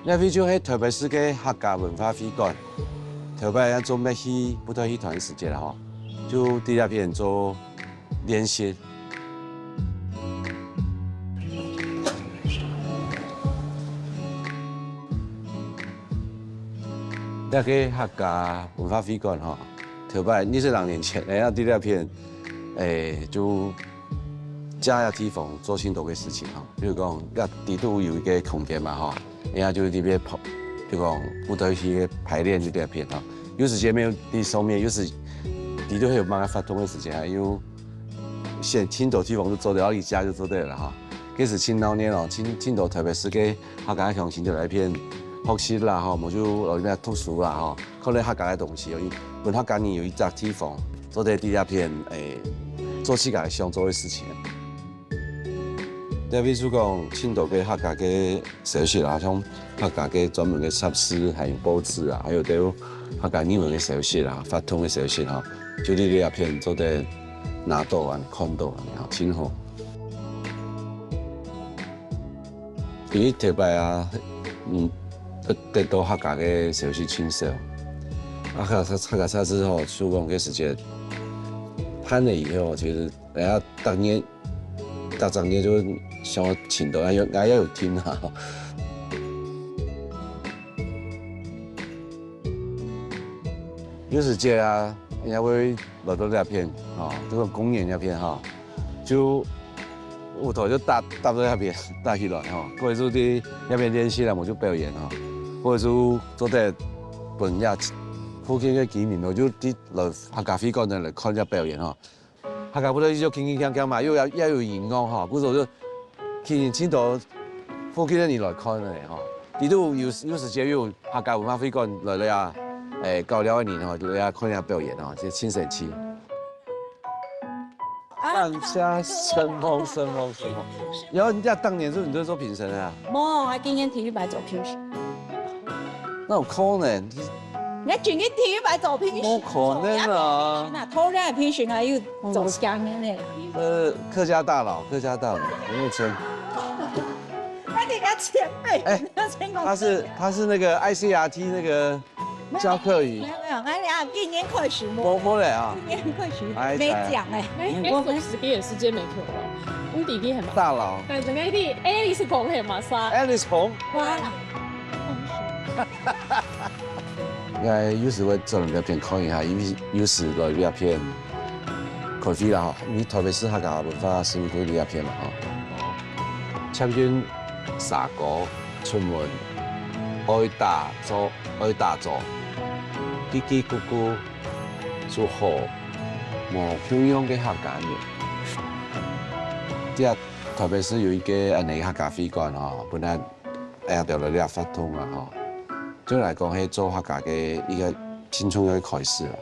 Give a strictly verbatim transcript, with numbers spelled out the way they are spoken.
這位就係臺北市个客家文化會館，頭擺也準備去布袋戲團个時節啦吼，就在這片做練習。這个客家文化會館吼，頭擺二十零年前，哎呀，在這片，誒，就 借這地方做盡多个事情吼，比如講，這底肚有一个空間嘛吼，人家就在這邊跑，就講布袋戲个排練就在這片吼。有時間沒有在上面，有時底肚還有麼个活動个時間，還有現盡多地方都做得，一家就做得了吼。這是盡鬧熱哦，盡盡多特別是个客家鄉親就來這片學習啦吼，無就來這邊讀書啦吼。 可能客家个東西哦，因為分客家人有一隻地方，做得在這片，誒，做自家想做个事情。這位就講，盡多个客家个小食啊，像客家个專門个雜誌，還有報紙啊，還有兜客家語文个小食啊，發通个小食啊，就在這片做得拿到啊，看到啊，真好。 因為頭擺啊，嗯，得，得到客家个消息盡少。啊，客家，客家雜誌吼，收工个時節，辦了以後，其實人家逐日，逐隻月就想要尋到，還要，還要有聽啊。有時節啊，人家會來到這片，吼，這個公園這片吼， 就舞台就搭，搭在那邊，搭起來吼，或者就在那邊練習啦，無就表演吼，或者就做得分這附近个居民咯，就在來客家會館來看這表演吼。客家布袋戲就輕輕鬆鬆嘛，又要，又有音樂吼，故所就吸引盡多附近个人來看个吼。底肚有，有時節有客家文化會館來了啊，誒，搞了个人吼，來啊看這表演吼，就盡神奇。 感謝承蒙，承蒙，承蒙。然後人家當年是你都做評審的啊？無，我今年第一擺做評審。哪有可能？你今年第一擺做評審？無可能啊！那頭兩个評審還有做相的呢。呃，客家大佬，客家大佬，有沒有錢？那人家前輩，哎，人家前辈。他是，他是那個I C R T那個 教客語。沒有，沒有，哎呀，今年開始無。無，無了啊。今年開始哎，沒講哎。哎，哎，我們我們時間也時間沒夠了。我弟弟很忙。大佬。但是弟弟，哎，你是捧黑马杀。Alice Pong。哇啦。應該有時會轉來這片看一下，因為有時來這片開會啦吼，因為特別是客家文化事務所這片嘛吼。捷運、沙溝、出門、愛打坐、 愛打坐，嘰嘰咕咕，就好，無共樣个客家人。這特別是有一個恁呢客家會館吼，本來哎呀，就來這活動啊吼，對來講係做客家个一個盡重要个開始啦。